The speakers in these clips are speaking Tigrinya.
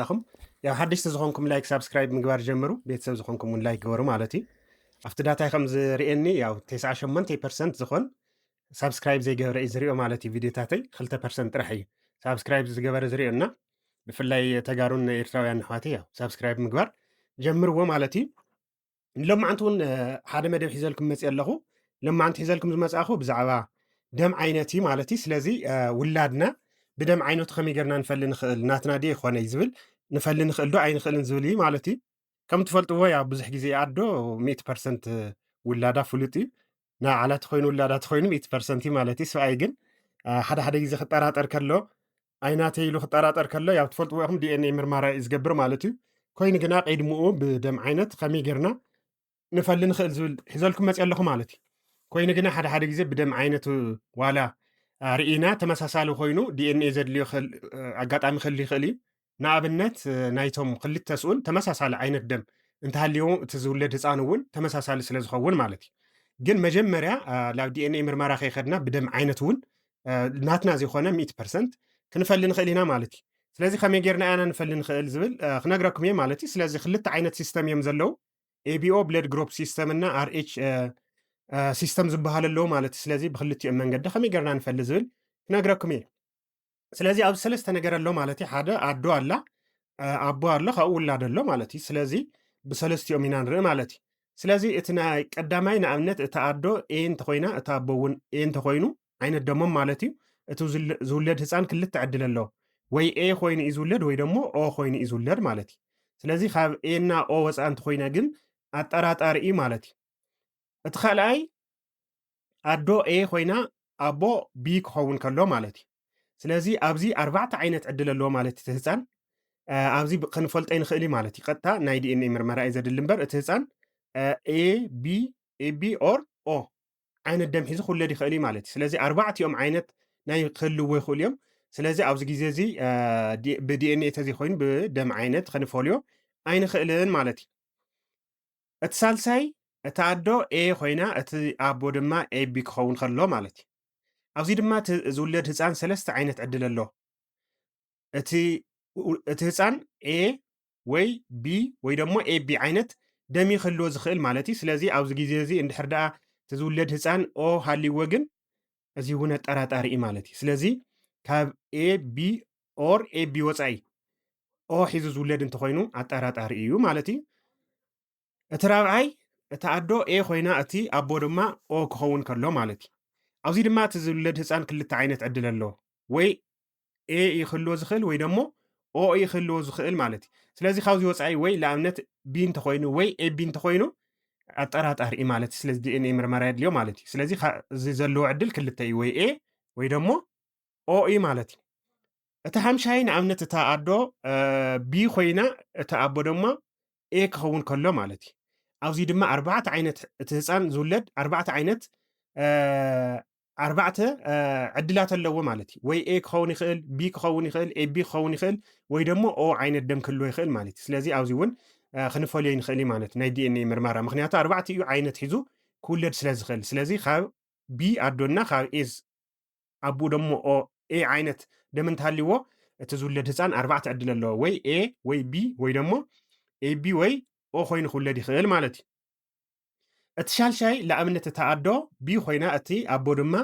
ኣኹም። ያው ሓደሽቲ ዝኾንኩም ላይክ ሳብስክራይብ ምግባር ጀምሩ። ቤተሰብ ዝኾንኩም እውን ላይክ ግበሩ ማለት እዩ። ኣብቲ ዳታይ ከም ዝርእየኒ ያው ተስዓ ሸሞንተ ፐርሰንት ዝኾን ሳብስክራይብ ዘይገበረ እዩ ዝሪኦ ማለት እዩ። ቪዲዮታተይ ክልተ ፐርሰንት ጥራሕ እዩ ሳብስክራይብ ዝገበረ ዝሪኦ እና ብፍላይ ተጋሩን ኤርትራውያን ኣሕዋተይ ያው ሳብስክራይብ ምግባር ጀምርዎ ማለት እዩ። ሎማዓንቲ እውን ሓደ መደብ ሒዘልኩም መፅእ ኣለኹ። ሎማዓንቲ ሒዘልኩም ዝመፅእኹ ብዛዕባ ደም ዓይነት እዩ ማለት እዩ። ስለዚ ውላድና ብደም ዓይነቱ ከመይ ጌርና ንፈሊ ንኽእል፣ ናትና ድየ ይኾነይ ዝብል፣ ንፈሊ ንኽእል ዶ ኣይንኽእልን ዝብል እዩ ማለት እዩ። ከም ትፈልጥዎ ያው ብዙሕ ግዜ ኣዶ ሚእቲ ፐርሰንት ውላዳ ፍሉጥ እዩ። ንዓላ ተኾይኑ ውላዳ ተኾይኑ ሚእቲ ፐርሰንት እዩ ማለት እዩ። ሰብኣይ ግን ሓደ ሓደ ግዜ ክጠራጠር ከሎ ኣይናተይ ኢሉ ክጠራጠር ከሎ ያው ትፈልጥዎ ኢኹም ዲኤንኤ ምርመራ እዩ ዝገብር ማለት እዩ። ኮይኑ ግና ቀይድምኡ ብደም ዓይነት ከመይ ጌርና ንፈሊ ንኽእል ዝብል ሒዘልኩም መፅእ ኣለኹ ማለት እዩ። ኮይኑ ግና ሓደ ሓደ ግዜ ብደም ዓይነቱ ዋላ ርኢና ተመሳሳሊ ኮይኑ ዲኤንኤ ዘድልዮ ኣጋጣሚ ክህሉ ይኽእል እዩ። ንኣብነት ናይቶም ክልተ ስኡን ተመሳሳሊ ዓይነት ደም እንተሃልዮም እቲ ዝውለድ ህፃን እውን ተመሳሳሊ ስለ ዝኸውን ማለት እዩ። ግን መጀመርያ ናብ ዲኤንኤ ምርመራ ከይኸድና ብደም ዓይነት እውን ናትና ዘይኮነ ሚእቲ ፐርሰንት ክንፈሊ ንኽእል ኢና ማለት እዩ። ስለዚ ከመይ ጌርና ኢና ንፈሊ ንኽእል ዝብል ክነግረኩም እየ ማለት እዩ። ስለዚ ክልተ ዓይነት ሲስተም እዮም ዘለዉ። ኤቢኦ ብለድ ግሩፕ ሲስተም እና ኣርኤች ሲስተም ዝበሃል ኣለዉ ማለት እዩ። ስለዚ ብክልቲኦም መንገዲ ከመይ ጌርና ንፈሊ ዝብል ክነግረኩም እየ። ስለዚ ኣብዚ ሰለስተ ነገር ኣሎ ማለት እዩ። ሓደ ኣዶ ኣላ፣ ኣቦ ኣሎ፣ ካብኡ ውላድ ኣሎ ማለት እዩ። ስለዚ ብሰለስቲኦም ኢና ንርኢ ማለት እዩ። ስለዚ እቲ ናይ ቀዳማይ ንኣብነት እታ ኣዶ ኤ እንተኮይና እታ ኣቦ እውን ኤ እንተኮይኑ ዓይነት ደሞም ማለት እዩ። እቲ ዝውለድ ህፃን ክልተ ዕድል ኣሎ። ወይ ኤ ኮይኑ እዩ ዝውለድ ወይ ደሞ ኦ ኮይኑ እዩ ዝውለድ ማለት እዩ። ስለዚ ካብ ኤ እና ኦ ወፃ እንተኮይነ ግን ኣጠራጣሪ እዩ ማለት እዩ። እቲ ካልኣይ ኣዶ ኤ ኮይና ኣቦ ቢ ክኸውን ከሎ ማለት እዩ። ስለዚ ኣብዚ ኣርባዕተ ዓይነት ዕድል ኣለዎ ማለት እቲ ህፃን ኣብዚ ክንፈልጦ ይንኽእል እዩ ማለት እዩ። ቀጥታ ናይ ዲኤንኤ ምርመራ እዩ ዘድሊ እምበር እቲ ህፃን ኤ ቢ ኤቢ ኦር ኦ ዓይነት ደም ሒዙ ክውለድ ይኽእል እዩ ማለት እዩ። ስለዚ ኣርባዕቲኦም ዓይነት ናይ ክህልዎ ይኽእሉ እዮም። ስለዚ ኣብዚ ግዜ እዚ ብዲኤንኤ ተዘይኮይኑ ብደም ዓይነት ክንፈልዮ ኣይንኽእልን ማለት እዩ። እቲ ሳልሳይ እቲ ኣዶ ኤ ኮይና እቲ ኣቦ ድማ ኤቢ ክኸውን ከሎ ማለት እዩ። ኣብዚ ድማ ዝውለድ ህፃን ሰለስተ ዓይነት ዕድል ኣሎ። እቲ እቲ ህፃን ኤ ወይ ቢ ወይ ደሞ ኤቢ ዓይነት ደም ክህልዎ ዝኽእል ማለት እዩ። ስለዚ ኣብዚ ግዜ እዚ እንድሕር ደኣ እቲ ዝውለድ ህፃን ኦ ሃልይዎ ግን እዚ እውን ኣጠራጣሪ እዩ ማለት እዩ። ስለዚ ካብ ኤ ቢ ኦር ኤቢ ወፃኢ ኦ ሒዙ ዝውለድ እንተኮይኑ ኣጠራጣሪ እዩ ማለት እዩ። እቲ ራብዓይ እቲ ኣዶ ኤ ኮይና እቲ ኣቦ ድማ ኦ ክኸውን ከሎ ማለት እዩ። ኣብዚ ድማ እቲ ዝውለድ ህፃን ክልተ ዓይነት ዕድል ኣለዎ። ወይ ኤ እዩ ክህልዎ ዝኽእል ወይ ደሞ ኦ እዩ ክህልዎ ዝኽእል ማለት እዩ። ስለዚ ካብዚ ወፃኢ ወይ ንኣብነት ቢ እንተኮይኑ ወይ ኤቢ እንተኮይኑ ኣጠራጣሪ እዩ ማለት እዩ። ስለዚ ዲኤንኤ ምርመራ የድልዮ ማለት እዩ። ስለዚ እዚ ዘለዎ ዕድል ክልተ እዩ፣ ወይ ኤ ወይ ደሞ ኦ እዩ ማለት እዩ። እቲ ሓምሻይ ንኣብነት እታ ኣዶ ቢ ኮይና እቲ ኣቦ ድማ ኤ ክኸውን ከሎ ማለት እዩ። ኣብዚ ድማ ኣርባዕተ ዓይነት እቲ ህፃን ዝውለድ ኣርባዕተ ዓይነት ኣርባዕተ ዕድላት ኣለዎ ማለት እዩ። ወይ ኤ ክኸውን ይኽእል፣ ቢ ክኸውን ይኽእል፣ ኤቢ ክኸውን ይኽእል ወይ ደሞ ኦ ዓይነት ደም ክህልዎ ይኽእል ማለት እዩ። ስለዚ ኣብዚ እውን ክንፈልዮ ንኽእል እዩ ማለት ናይ ዲኤንኤ ምርመራ፣ ምክንያቱ ኣርባዕቲኡ ዓይነት ሒዙ ክውለድ ስለ ዝኽእል። ስለዚ ካብ ቢ ኣዶና ካብ ኤ ኣቦኡ ደሞ ኦ ኤ ዓይነት ደም እንተሃልይዎ እቲ ዝውለድ ህፃን ኣርባዕተ ዕድል ኣለዎ፣ ወይ ኤ ወይ ቢ ወይ ደሞ ኤቢ ወይ ኦ ኮይኑ ክውለድ ይኽእል ማለት እዩ። እቲ ሻልሻይ ንኣብነት እታ ኣዶ ቢ ኮይና እቲ ኣቦ ድማ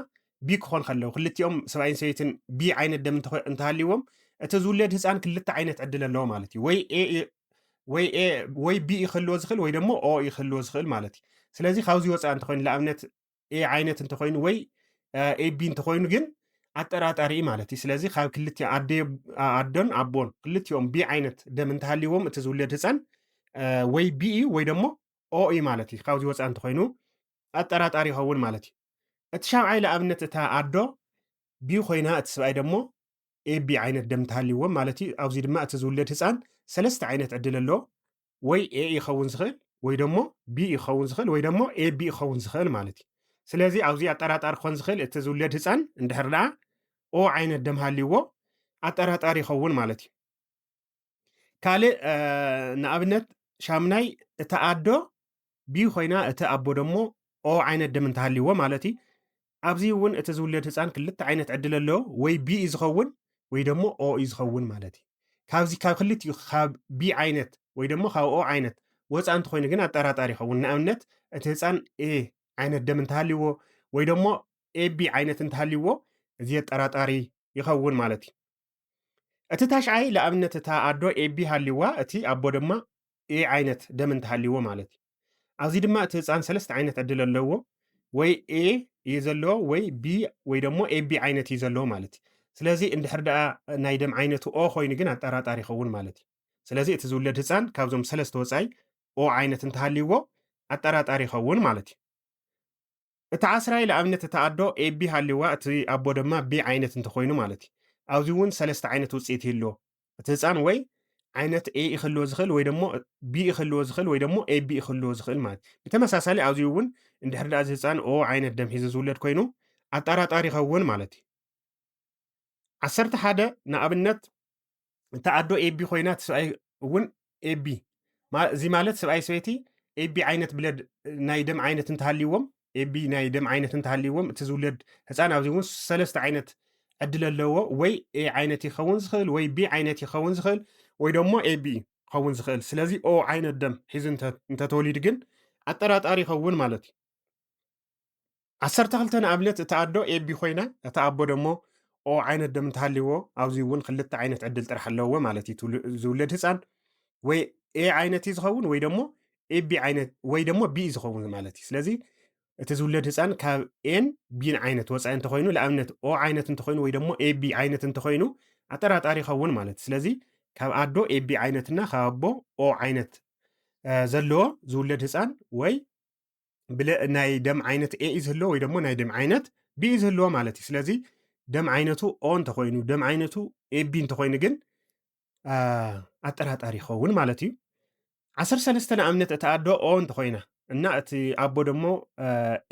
ቢ ክኾን ከለዉ ክልቲኦም ሰብኣይን ሰበይትን ቢ ዓይነት ደም እንተሃልይዎም እቲ ዝውለድ ህፃን ክልተ ዓይነት ዕድል ኣለዎ ማለት እዩ። ወይ ኤ ወይ ኤ ወይ ቢ እዩ ክህልዎ ዝኽእል ወይ ደሞ ኦ እዩ ክህልዎ ዝኽእል ማለት እዩ። ስለዚ ካብዚ ወፃኢ እንተኮይኑ ንኣብነት ኤ ዓይነት እንተኮይኑ ወይ ኤቢ እንተኮይኑ ግን ኣጠራጣሪ እዩ ማለት እዩ። ስለዚ ካብ ክልቲኦ ኣደ ኣዶን ኣቦን ክልቲኦም ቢ ዓይነት ደም እንተሃልይዎም እቲ ዝውለድ ህፃን ወይ ቢ እዩ ወይ ደሞ ኦ እዩ ማለት እዩ። ካብዚ ወፃኢ እንተኮይኑ ኣጠራጣሪ ይኸውን ማለት እዩ። እቲ ሻብዓይ ንኣብነት እታ ኣዶ ቢ ኮይና እቲ ሰብኣይ ደሞ ኤቢ ዓይነት ደም እንተሃልይዎም ማለት እዩ። ኣብዚ ድማ እቲ ዝውለድ ህፃን ሰለስተ ዓይነት ዕድል ኣሎ። ወይ ኤ ይኸውን ዝኽእል ወይ ደሞ ቢ ይኸውን ዝኽእል ወይ ደሞ ኤቢ ይኸውን ዝኽእል ማለት እዩ። ስለዚ ኣብዚ ኣጠራጣሪ ክኾን ዝኽእል እቲ ዝውለድ ህፃን እንድሕር ደኣ ኦ ዓይነት ደም ሃልይዎ ኣጠራጣሪ ይኸውን ማለት እዩ። ካልእ ንኣብነት ሻምናይ እታ ኣዶ ቢ ኮይና እቲ ኣቦ ደሞ ኦ ዓይነት ደም እንተሃልይዎ ማለት እዩ። ኣብዚ እውን እቲ ዝውለድ ህፃን ክልተ ዓይነት ዕድል ኣለዎ፣ ወይ ቢ እዩ ዝኸውን ወይ ደሞ ኦ እዩ ዝኸውን ማለት እዩ። ካብዚ ካብ ክልቲኡ ካብ ቢ ዓይነት ወይ ደሞ ካብ ኦ ዓይነት ወፃ እንተኮይኑ ግን ኣጠራጣሪ ይኸውን። ንኣብነት እቲ ህፃን ኤ ዓይነት ደም እንተሃልይዎ ወይ ደሞ ኤቢ ዓይነት እንተሃልይዎ እዚ ኣጠራጣሪ ይኸውን ማለት እዩ። እቲ ታሽዓይ ንኣብነት እታ ኣዶ ኤቢ ሃልይዋ እቲ ኣቦ ድማ ኤ ዓይነት ደም እንተሃልይዎ ማለት እዩ። ኣብዚ ድማ እቲ ህፃን ሰለስተ ዓይነት ዕድል ኣለዎ። ወይ ኤ እዩ ዘለዎ ወይ ቢ ወይ ደሞ ኤቢ ዓይነት እዩ ዘለዎ ማለት እዩ። ስለዚ እንድሕር ደኣ ናይ ደም ዓይነቱ ኦ ኮይኑ ግን ኣጠራጣሪ ይኸውን ማለት እዩ። ስለዚ እቲ ዝውለድ ህፃን ካብዞም ሰለስተ ወፃኢ ኦ ዓይነት እንተሃልይዎ ኣጠራጣሪ ይኸውን ማለት እዩ። እቲ ዓስራይ ንኣብነት እታ ኣዶ ኤቢ ሃልይዋ እቲ ኣቦ ድማ ቢ ዓይነት እንተኮይኑ ማለት እዩ። ኣብዚ እውን ሰለስተ ዓይነት ውፅኢት ይህልዎ። እቲ ህፃን ወይ ዓይነት ኤ ክህልዎ ዝኽእል ወይ ደሞ ቢ ክህልዎ ዝኽእል ወይ ደሞ ኤቢ ክህልዎ ዝኽእል ማለት እዩ። ብተመሳሳሊ ኣብዚ እውን እንድሕር ደኣ እዚ ህፃን ኦ ዓይነት ደም ሒዙ ዝውለድ ኮይኑ ኣጠራጣሪ ይኸውን ማለት እዩ። ዓሰርተ ሓደ ንኣብነት እታ ኣዶ ኤቢ ኮይና እቲ ሰብኣይ እውን ኤቢ እዚ ማለት ሰብኣይ ሰበይቲ ኤቢ ዓይነት ብለድ ናይ ደም ዓይነት እንተሃልይዎም ኤቢ ናይ ደም ዓይነት እንተሃልይዎም እቲ ዝውለድ ህፃን ኣብዚ እውን ሰለስተ ዓይነት ዕድል ኣለዎ። ወይ ኤ ዓይነት ይኸውን ዝኽእል ወይ ቢ ዓይነት ይኸውን ዝኽእል ወይ ደሞ ኤቢ ይኸውን ዝኽእል። ስለዚ ኦ ዓይነት ደም ሒዙ እንተተወሊዱ ግን ኣጠራጣሪ ይኸውን ማለት እዩ። ዓሰርተ ክልተ ንኣብነት እታ ኣዶ ኤቢ ኮይና እታ ኣቦ ደሞ ኦ ዓይነት ደም እንተሃልይዎ ኣብዚ እውን ክልተ ዓይነት ዕድል ጥራሕ ኣለዎ ማለት እዩ። ዝውለድ ህፃን ወይ ኤ ዓይነት እዩ ዝኸውን ወይ ደሞ ኤቢ ዓይነት ወይ ደሞ ቢ ዝኸውን ማለት እዩ። ስለዚ እቲ ዝውለድ ህፃን ካብ ኤን ቢን ዓይነት ወፃኢ እንተኮይኑ ንኣብነት ኦ ዓይነት እንተኮይኑ ወይ ደሞ ኤቢ ዓይነት እንተኮይኑ ኣጠራጣሪ ይኸውን ማለት እዩ። ስለዚ ካብ ኣዶ ኤቢ ዓይነትና ካብ ኣቦ ኦ ዓይነት ዘለዎ ዝውለድ ህፃን ወይ ብለ ናይ ደም ዓይነት ኤ እዩ ዝህልዎ ወይ ደሞ ናይ ደም ዓይነት ቢ እዩ ዝህልዎ ማለት እዩ። ስለዚ ደም ዓይነቱ ኦ እንተኮይኑ ደም ዓይነቱ ኤቢ እንተኮይኑ ግን ኣጠራጣሪ ይኸውን ማለት እዩ። ዓሰርተ ሰለስተ ንኣብነት እቲ ኣዶ ኦ እንተኮይና እና እቲ ኣቦ ደሞ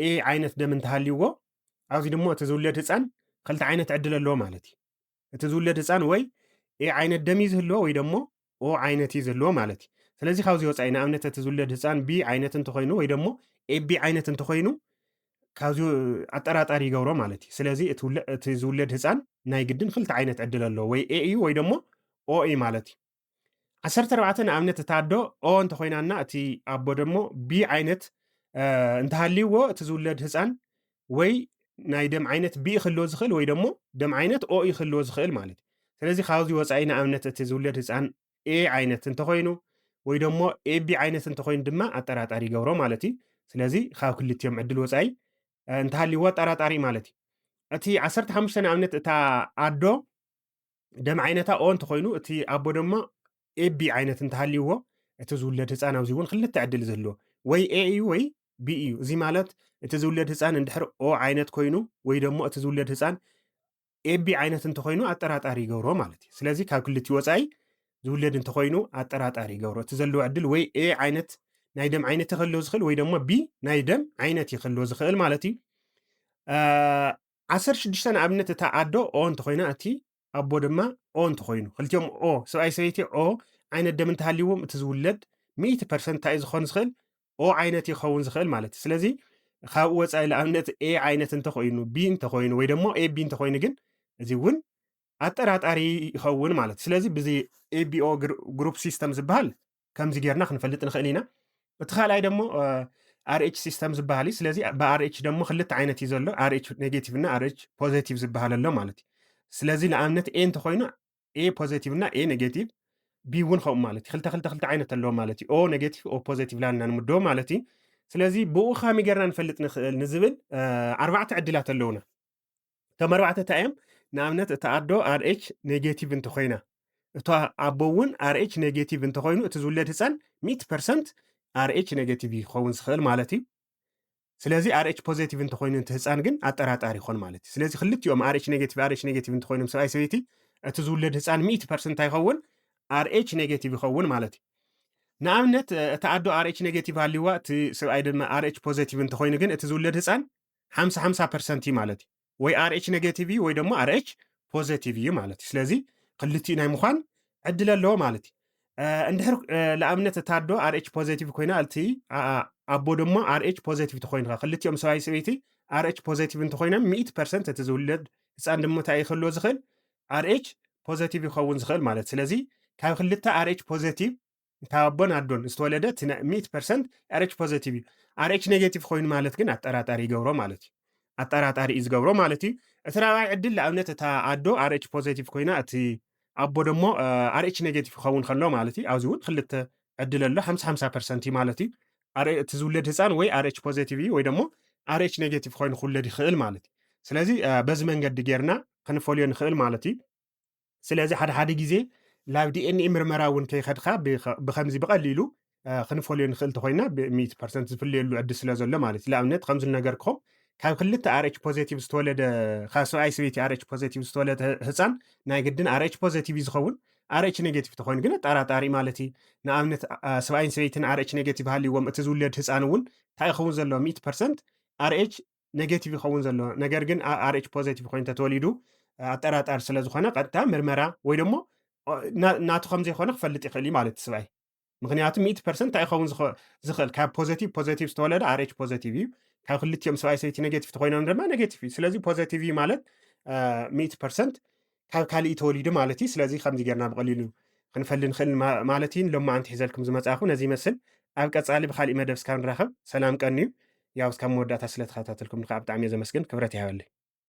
ኤ ዓይነት ደም እንተሃልይዎ ኣብዚ ደሞ እቲ ዝውለድ ህፃን ክልተ ዓይነት ዕድል ኣለዎ ማለት እዩ። እቲ ዝውለድ ህፃን ወይ ኤ ዓይነት ደም እዩ ዝህልዎ ወይ ደሞ ኦ ዓይነት እዩ ዝህልዎ ማለት እዩ። ስለዚ ካብዚ ወፃኢ ንኣብነት እቲ ዝውለድ ህፃን ቢ ዓይነት እንተኮይኑ ወይ ደሞ ኤቢ ዓይነት እንተኮይኑ ካብዚ ኣጠራጣሪ ይገብሮ ማለት እዩ። ስለዚ እቲ ዝውለድ ህፃን ናይ ግድን ክልተ ዓይነት ዕድል ኣለዎ ወይ ኤ እዩ ወይ ደሞ ኦ እዩ ማለት እዩ። ዓሰርተ ኣርባዕተ ንኣብነት እታ ኣዶ ኦ እንተኮይናና እቲ ኣቦ ደሞ ቢ ዓይነት እንተሃልይዎ እቲ ዝውለድ ህፃን ወይ ናይ ደም ዓይነት ቢ ክህልዎ ዝኽእል ወይ ደሞ ደም ዓይነት ኦ ክህልዎ ዝኽእል ማለት እዩ። ስለዚ ካብዚ ወፃኢ ንኣብነት እቲ ዝውለድ ህፃን ኤ ዓይነት እንተኮይኑ ወይ ደሞ ኤቢ ዓይነት እንተኮይኑ ድማ ኣጠራጣሪ ይገብሮ ማለት እዩ። ስለዚ ካብ ክልቲኦም ዕድል ወፃኢ እንተሃልይዎ ኣጠራጣሪ ማለት እዩ። እቲ ዓሰርተ ሓሙሽተ ንኣብነት እታ ኣዶ ደም ዓይነታ ኦ እንተኮይኑ እቲ ኣቦ ድማ ኤቢ ዓይነት እንተሃልይዎ እቲ ዝውለድ ህፃን ኣብዚ እውን ክልተ ዕድል ዝህልዎ ወይ ኤ እዩ ወይ ቢ እዩ። እዚ ማለት እቲ ዝውለድ ህፃን እንድሕር ኦ ዓይነት ኮይኑ ወይ ደሞ እቲ ዝውለድ ህፃን ኤቢ ዓይነት እንተኮይኑ ኣጠራጣሪ ይገብሮ ማለት እዩ። ስለዚ ካብ ክልቲ ወፃኢ ዝውለድ እንተኮይኑ ኣጠራጣሪ ይገብሮ። እቲ ዘለዎ ዕድል ወይ ኤ ዓይነት ናይ ደም ዓይነት ይክህልዎ ዝኽእል ወይ ደሞ ቢ ናይ ደም ዓይነት ይክህልዎ ዝኽእል ማለት እዩ። ዓሰርተ ሽዱሽተ ንኣብነት እታ ኣዶ ኦ እንተኮይና እቲ ኣቦ ድማ ኦ እንተኮይኑ ክልቲኦም ኦ ሰብኣይ ሰበይቲ ኦ ዓይነት ደም እንተሃልይዎም እቲ ዝውለድ ሚእቲ ፐርሰንት እንታይ እዩ ዝኮን ዝኽእል ኦ ዓይነት ይኸውን ዝኽእል ማለት እዩ። ስለዚ ካብኡ ወፃኢ ንኣብነት ኤ ዓይነት እንተኮይኑ ቢ እንተኮይኑ ወይ ደሞ ኤቢ እንተኮይኑ ግን እዚ እውን ኣጠራጣሪ ይኸውን ማለት እዩ። ስለዚ ብዚ ኤቢኦ ግሩፕ ሲስተም ዝበሃል ከምዚ ጌርና ክንፈልጥ ንኽእል ኢና። እቲ ካልኣይ ደሞ ኣርኤች ሲስተም ዝበሃል እዩ። ስለዚ ብኣርኤች ደሞ ክልተ ዓይነት እዩ ዘሎ ኣርኤች ኔጌቲቭ እና ኣርኤች ፖዘቲቭ ዝበሃል ኣሎ ማለት እዩ። ስለዚ ንኣብነት ኤ እንተኮይኑ ኤ ፖዘቲቭ እና ኤ ኔጌቲቭ ቢ እውን ከምኡ ማለት እዩ። ክልተ ክልተ ክልተ ዓይነት ኣለዎ ማለት እዩ። ኦ ኔጌቲቭ ኦ ፖዘቲቭ ላልና ንምድቦ ማለት እዩ። ስለዚ ብኡ ከመይ ጌርና ንፈልጥ ንኽእል ንዝብል ኣርባዕተ ዕድላት ኣለውና። እቶም ኣርባዕተ እንታይ እዮም? ንኣብነት እታ ኣዶ ኣርኤች ኔጌቲቭ እንተኮይና እታ ኣቦ እውን ኣርኤች ኔጌቲቭ እንተኮይኑ እቲ ዝውለድ ህፃን ሚእቲ ፐርሰንት ኣርኤች ኔጌቲቭ ይኸውን ዝኽእል ማለት እዩ። ስለዚ ኣርኤች ፖዘቲቭ እንተኮይኑ እቲ ህፃን ግን ኣጠራጣሪ ይኾን ማለት እዩ። ስለዚ ክልቲኦም ኣርኤች ኔጌቲቭ ኣርኤች ኔጌቲቭ እንተኮይኖም ሰብኣይ ሰበይቲ እቲ ዝውለድ ህፃን ሚእቲ ፐርሰንት እንታይ ይኸውን? ኣርኤች ኔጌቲቭ ይኸውን ማለት እዩ። ንኣብነት እታ ኣዶ ኣርኤች ኔጌቲቭ ሃልይዋ እቲ ሰብኣይ ድማ ኣርኤች ፖዘቲቭ እንተኮይኑ ግን እቲ ዝውለድ ህፃን ሓምሳ ሓምሳ ፐርሰንት እዩ ማለት እዩ። ወይ ኣርኤች ኔጌቲቭ እዩ ወይ ደሞ ኣርኤች ፖዘቲቭ እዩ ማለት እዩ። ስለዚ ክልቲኡ ናይ ምዃን ዕድል ኣለዎ ማለት እዩ። እንድሕር ንኣብነት እታ ኣዶ ኣርኤች ፖዘቲቭ ኮይና እቲ ኣቦ ደሞ ኣርኤች ፖዘቲቭ ተኮይኑ ክልቲኦም ሰብኣይ ሰበይቲ ኣርኤች ፖዘቲቭ እንተኮይኖም ሚእቲ ፐርሰንት እቲ ዝውለድ ህፃን ድማ እንታይ ክህልዎ ዝኽእል ኣርኤች ፖዘቲቭ ይኸውን ዝኽእል ማለት ስለዚ ካብ ክልተ ኣርኤች ፖዘቲቭ ካብ ኣቦን ኣዶን ዝተወለደ እቲ ሚእቲ ፐርሰንት ኣርኤች ፖዘቲቭ እዩ። ኣርኤች ኔጌቲቭ ኮይኑ ማለት ግን ኣጠራጣሪ ይገብሮ ማለት እዩ። ኣጠራጣሪ እዩ ዝገብሮ ማለት እዩ። እቲ ራብዓይ ዕድል ንኣብነት እታ ኣዶ ኣርኤች ፖዘቲቭ ኮይና እቲ ኣቦ ደሞ ኣርኤች ኔጌቲቭ ክኸውን ከሎ ማለት እዩ። ኣብዚ እውን ክልተ ዕድል ኣሎ፣ ሓምሳ ሓምሳ ፐርሰንት እዩ ማለት እዩ። ኣር- እቲ ዝውለድ ህፃን ወይ ኣርኤች ፖዘቲቭ እዩ ወይ ደሞ ኣርኤች ኔጌቲቭ ኮይኑ ክውለድ ይኽእል ማለት እዩ። ስለዚ በዚ መንገዲ ጌርና ክንፈልዮ ንኽእል ማለት እዩ። ስለዚ ሓደ ሓደ ግዜ ላብ ዲኤንኤ ምርመራ እውን ከይኸድካ ብኸ- ብኸምዚ ብቐሊሉ እ፣ ክንፈልዮ ንኽእል እንተኮይና ብሚእቲ ፐርሰንት ዝፍለየሉ ዕድል ስለ ዘሎ ማለት እዩ። ንኣብነት ከምዚ ዝነገርክኹም ካብ ክልተ ኣርኤች ፖዘቲቭ ዝተወለደ ካብ ሰብኣይ ሰበይቲ ኣርኤች ፖዘቲቭ ዝተወለደ ህፃን ናይ ግድን ኣርኤች ፖዘቲቭ እዩ ዝኸውን። ኣርኤች ኔጌቲቭ ተኮይኑ ግን ኣጠራጣሪ ማለት እዩ። ንኣብነት እ፣ ሰብኣይን ሰበይትን ኣርኤች ኔጌቲቭ ሃልይዎም እቲ ዝውለድ ህፃን እውን እንታይ ይኸውን ዘሎ? ሚእቲ ፐርሰንት ኣርኤች ኔጌቲቭ ይኸውን ዘሎ። ነገር ግን ኣርኤች ፖዘቲቭ ኮይኑ ተተወሊዱ እ፣ ኣጠራጣሪ ስለ ዝኾነ ቀጥታ ምርመራ ወይ ደሞ እ፣ ና- ናቱ ከም ዘይኮነ ክፈልጥ ይኽእል እዩ ማለት እዩ ሰብኣይ። ምክንያቱ ሚእቲ ፐርሰንት እንታይ ይኸውን ዝኸ- ዝኽእል ካብ ፖዘቲቭ ፖዘቲቭ ዝተወለደ ኣርኤች ፖዘቲቭ እዩ። ካብ ክልቲኦም ሰብኣይ ሰበይቲ ኔጌቲቭ ተኮይኖም ድማ ኔጌቲቭ እዩ። ስለዚ ፖዘቲቭ እዩ ማለት ሚእቲ ፐርሰንት ካብ ካሊእ ተወሊዱ ማለት እዩ። ስለዚ ከምዚ ጌርና ብቐሊሉ ክንፈሊ ንኽእል ማ- ማለት እዩ። ሎማዓንቲ ሒዘልኩም ዝመጻኹ ነዚ ይመስል። ኣብ ቀጻሊ ብካሊእ መደብ እስካብ ንራኸብ ሰላም ቀንዩ። ያው እስካብ መወዳእታ ስለተኸታተልኩም ከዓ ብጣዕሚ እየ ዘመስግን። ክብረት ይሃበለይ።